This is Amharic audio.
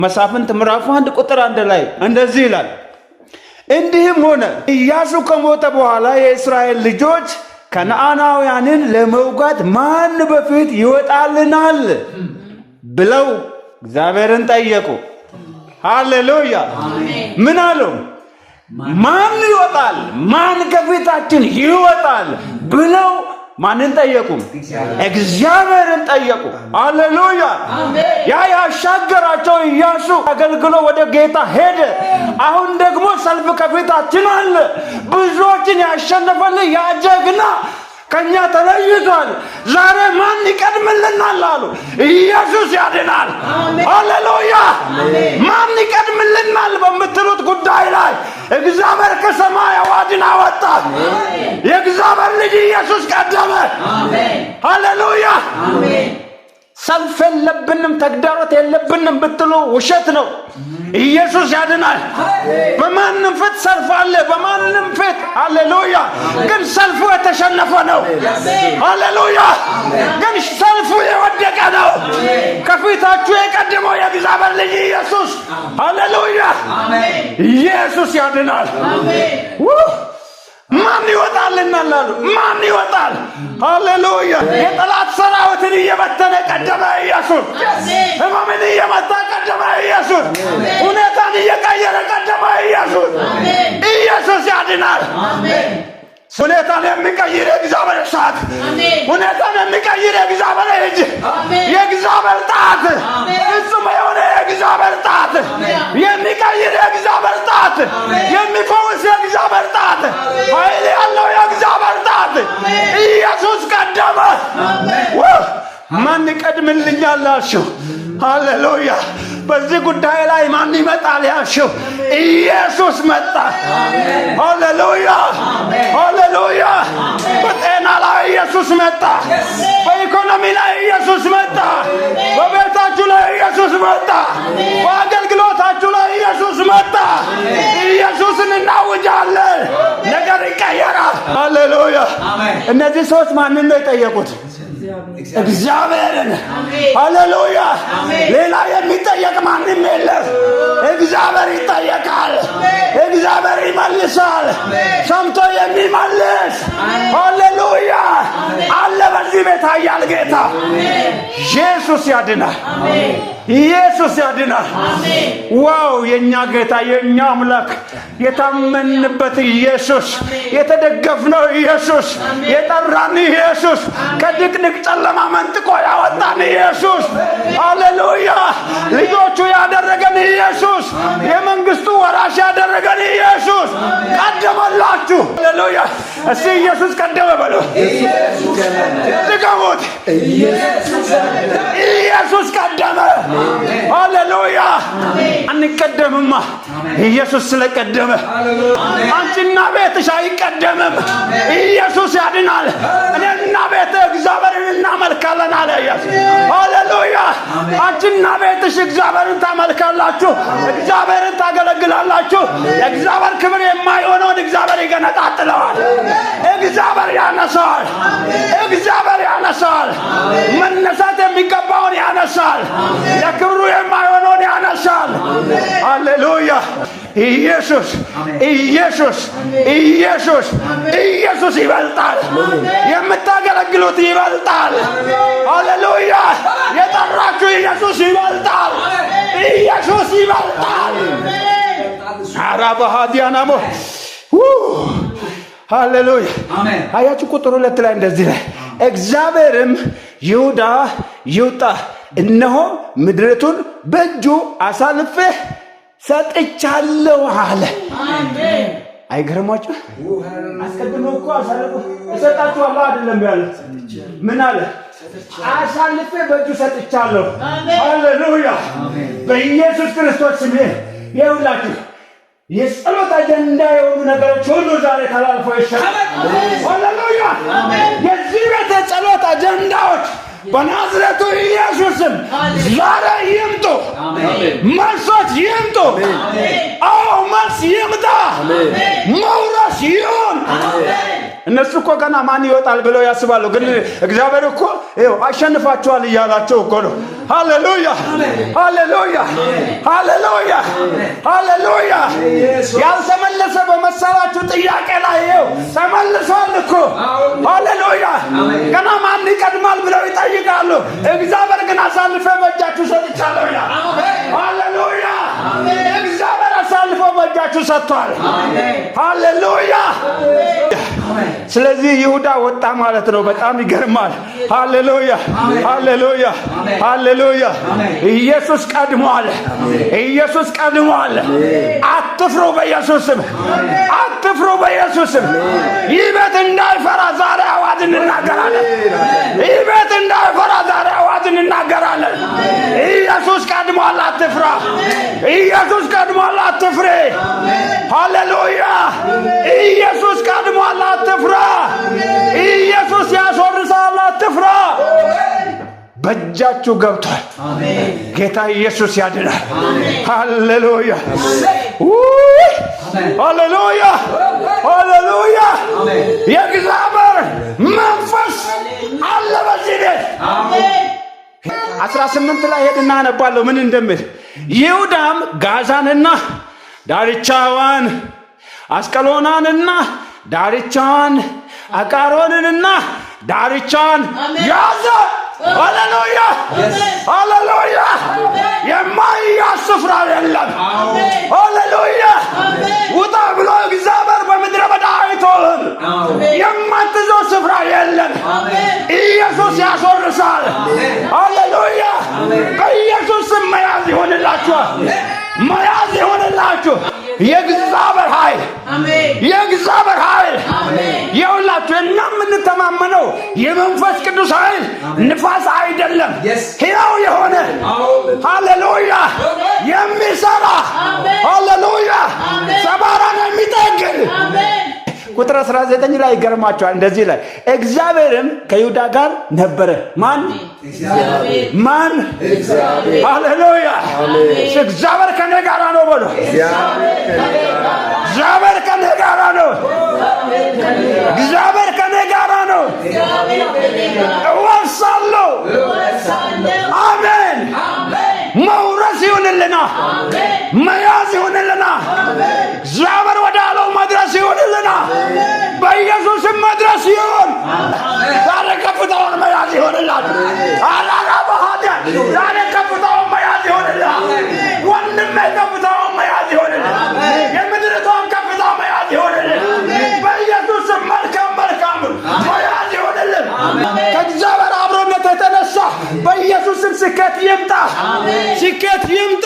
መሳፍንት ምዕራፍ 1 ቁጥር 1 ላይ እንደዚህ ይላል። እንዲህም ሆነ፣ ኢያሱ ከሞተ በኋላ የእስራኤል ልጆች ከነዓናውያንን ለመውጋት ማን በፊት ይወጣልናል ብለው እግዚአብሔርን ጠየቁ። ሃሌሉያ! ምን አሉ? ማን ይወጣል? ማን ከፊታችን ይወጣል ብለው ማንን ጠየቁ? እግዚአብሔርን ጠየቁ። ሃሌሉያ! ያ ያሻገራቸው ኢያሱ አገልግሎ ወደ ጌታ ሄደ። አሁን ደግሞ ሰልፍ ከፊታችን አለ። ብዙዎችን ያሸነፈልን ያ ጀግና ከኛ ተለይቷል። ዛሬ ማን ይቀድምልናል አሉ። ኢየሱስ ያድናል። ሃሌሉያ! ማን ይቀድምልናል በምትሉት ጉዳይ ላይ እግዚአብሔር ከሰማይ አዋጅን አወጣ። የእግዚአብሔር ልጅ ኢየሱስ ቀደመ። ሃሌሉያ! ሰልፍ የለብንም፣ ተግዳሮት የለብንም ብትሉ ውሸት ነው። ኢየሱስ ያድናል። በማንም ፊት ሰልፍ አለ፣ በማንም ፊት፣ ሃሌሉያ። ግን ሰልፉ የተሸነፈ ነው። ሃሌሉያ። ግን ሰልፉ የወደቀ ነው። ከፊታችሁ የቀደመው የእግዚአብሔር ልጅ ኢየሱስ፣ ሃሌሉያ። ኢየሱስ ያድናል። ማን ይወጣልናል አሉ። ማን ይወጣል? ሃሌሉያ! የጠላት ሰራዊትን እየበተነ ቀደመ ኢየሱስ። ሕመምን እየመታ ቀደመ ኢየሱስ። ሁኔታን እየቀየረ ቀደመ ኢየሱስ። ኢየሱስ ያድናል። ሁኔታን የሚቀይር የእግዚአብሔር እሳት፣ ሁኔታን የሚቀይር የእግዚአብሔር እጅ፣ የእግዚአብሔር ጣት፣ ፍጹም የሆነ የእግዚአብሔር ጣት፣ የሚቀይር የእግዚአብሔር ጣት፣ የሚፈውስ የእግዚአብሔር ጣት፣ ኃይል ያለው የእግዚአብሔር ጣት፣ ኢየሱስ ቀደመ። ማን ይቀድምልኛል አልሽው? ሃሌሉያ። በዚህ ጉዳይ ላይ ማን ይመጣል ያልሽው? ኢየሱስ መጣ። ሃሌሉያ፣ ሃሌሉያ። በጤና ላይ ኢየሱስ መጣ። በኢኮኖሚ ላይ ኢየሱስ መጣ። በቤታችሁ ላይ ኢየሱስ መጣ። በአገልግሎታችሁ ላይ ኢየሱስ መጣ። ኢየሱስን እናውጃለን። ነገር ይቀየራል። ሃሌሉያ። እነዚህ ሰዎች ማንን ነው የጠየቁት? እግዚአብሔርን። ሃሌሉያ። ሌላ የሚጠየቅ ማንም የለም። እግዚአብሔር ይጠየቃል። እግዚአብሔር ይመልሳል። ሰምቶ የሚመልስ፣ ሃሌሉያ፣ አለ በዚህ ቤት ኃያል ጌታ። ኢየሱስ ያድናል። ኢየሱስ ያድናል። Wow! የእኛ ጌታ፣ የእኛ አምላክ፣ የታመንበት ኢየሱስ፣ የተደገፍነው ኢየሱስ፣ የጠራን ኢየሱስ፣ ከድቅድቅ ጨለማ መንጥቆ ያወጣን ኢየሱስ፣ ሃሌሉያ! ልጆቹ ያደረገን ኢየሱስ፣ የመንግስቱ ወራሽ ያደረገን ኢየሱስ ቀደመላችሁ። ሃሌሉያ! እስቲ ኢየሱስ ቀደመ በሉ። ድገሙት። ኢየሱስ ቀደመ። ሃሌሉያ! አንቀደምማ፣ ኢየሱስ ስለቀደመ። አንቺና ቤትሽ አይቀደምም። ኢየሱስ ያድናል። እኔና ቤቴ እግዚአብሔርን እናመልካለን አለ ኢየሱስ። ሃሌሉያ! አንቺና ቤትሽ እግዚአብሔርን ታመልካላችሁ፣ እግዚአብሔርን ታገለግላላችሁ። የእግዚአብሔር ክብር የማይሆነውን እግዚአብሔር ይገነጣጥለዋል። እግዚአብሔር ያነሳዋል። እግዚአብሔር ያነሳዋል። መነሳት የሚገባውን ያነሳል። ለክብሩ የማይሆነውን ያነሳል። ሃሌሉያ! ኢየሱስ፣ ኢየሱስ፣ ኢየሱስ፣ ኢየሱስ ይበልጣል። የምታገለግሉት ይበልጣል። ሃሌሉያ! የጠራችሁ ኢየሱስ ይበልጣል። ኢየሱስ ይበልጣል። አራባሃዲያናሞ፣ ሃሌሉያ። አያችሁ፣ ቁጥር 2 ላይ እንደዚህ ላይ እግዚአብሔርም ይሁዳ ይውጣ፣ እነሆ ምድሪቱን በእጁ አሳልፌ ሰጥቻለሁ አለ። አይገርማችሁ? አስቀድሞ እኮ አሳልፎ እሰጣችኋለሁ አይደለም ያለ። ምን አለ? አሳልፌ በእጁ ሰጥቻለሁ። ሃሌሉያ! በኢየሱስ ክርስቶስ ስም ይኸውላችሁ፣ የጸሎት አጀንዳ የሆኑ ነገሮች ሁሉ ዛሬ ተላልፈው ይሰጣል። ሃሌሉያ! የዚህ ቤት የጸሎት አጀንዳዎች በናዝሬቱ ኢየሱስም ዛሬ ይምጡ። መልሶች ይምጡ። አዎ፣ መልስ ይምጣ። መውረስ ይሁን። እነሱ እኮ ገና ማን ይወጣል ብለው ያስባሉ። ግን እግዚአብሔር እኮ ይኸው አሸንፋችኋል እያላቸው እኮ ነው። ሃሌሉያ ሃሌሉያ ሃሌሉያ ሃሌሉያ። ያልተመለሰ በመሰላችሁ ጥያቄ ላይ ይኸው ተመልሷል እኮ። ሃሌሉያ። ገና ማን ይቀድማል ብለው ይጠይቃሉ። እግዚአብሔር ግን አሳልፌ በእጃችሁ ሰጥቻለሁ ይላል። ሃሌሉያ። እግዚአብሔር አሳልፎ በእጃችሁ ሰጥቷል። ሃሌሉያ። ስለዚህ ይሁዳ ወጣ ማለት ነው። በጣም ይገርማል። ሃሌሉያ ሃሌሉያ ሃሌሉያ። ኢየሱስ ቀድሟል። ኢየሱስ ቀድሟል። አትፍሩ፣ በኢየሱስ ስም አትፍሩ፣ በኢየሱስ ስም። ይህ ቤት እንዳይፈራ ዛሬ አዋጅ እንናገራለን። ይህ ቤት እንዳይፈራ ዛሬ አዋጅ እንናገራለን። ኢየሱስ ቀድሟል፣ አትፍራ። ኢየሱስ ቀድሟል፣ አትፍሪ። ሃሌሉያ። ኢየሱስ ቀድሟል፣ አትፍራ። ኢየሱስ ያስወርሳል፣ አትፍራ። በእጃችሁ ገብቷል። ጌታ ኢየሱስ ያድናል። ሃሌሉያ ውይ! ሃሌሉያ ሃሌሉያ። የእግዚአብሔር መንፈስ አለ በዚህ ቤት። 18 ላይ ሄድና አነባለሁ ምን እንደሚል። ይሁዳም ጋዛንና ዳርቻዋን፣ አስቀሎናንና ዳርቻዋን፣ አቃሮንንና ዳርቻዋን ያዘ። ሃሌሉያ ሃሌሉያ። የማይያዝ ስፍራ የለም። ሃሌሉያ። ውጣ ብሎ እግዚአብሔር በምድረ በዳ አይተውህም። የማትይዘው ስፍራ የለም። ኢየሱስ ያስወርሳል። ሃሌሉያ። በኢየሱስ ስም መያዝ ይሆንላችኋል። መያዝ ይሆንላችሁ። የእግዚአብሔር ኃይል፣ የእግዚአብሔር ኃይል የሁላችሁ። እኛ የምንተማመነው የመንፈስ ቅዱስ ኃይል ንፋስ አይደለም፣ ሕያው የሆነ፣ ሃሌሉያ፣ የሚሰራ፣ ሃሌሉያ፣ ሰባራን የሚጠግን። ቁጥር 19 ላይ ይገርማቸዋል። እንደዚህ ላይ እግዚአብሔርም ከይሁዳ ጋር ነበረ። ማን ማን? ሃሌሉያ። እግዚአብሔር ከኔ ጋር ነው በሉ። እግዚአብሔር ከኔ ጋር ነው። እግዚአብሔር ከኔ ጋር ነው። እወርሳለሁ። አሜን። መውረስ ይሁንልና፣ መያዝ ይሁንልና፣ እግዚአብሔር ወዳለው መድረስ ይሁንልና፣ በኢየሱስም መድረስ ይሁን። ዛሬ ከፍታውን መያዝ ይሁንላችሁ። አላላ በኃጢአት ዛሬ ከፍታውን መያዝ ይሁንልህ። ወንድሜ ከፍታውን መያዝ ይሁንልህ። የምድሪቷን ከፍታ መያዝ ይሁንልህ። በኢየሱስም መልካም መልካም መያዝ ይሁንልህ። ከእግዚአብሔር አብሮነት የተነሳ በኢየሱስም ስኬት ይምጣ፣ ስኬት ይምጣ።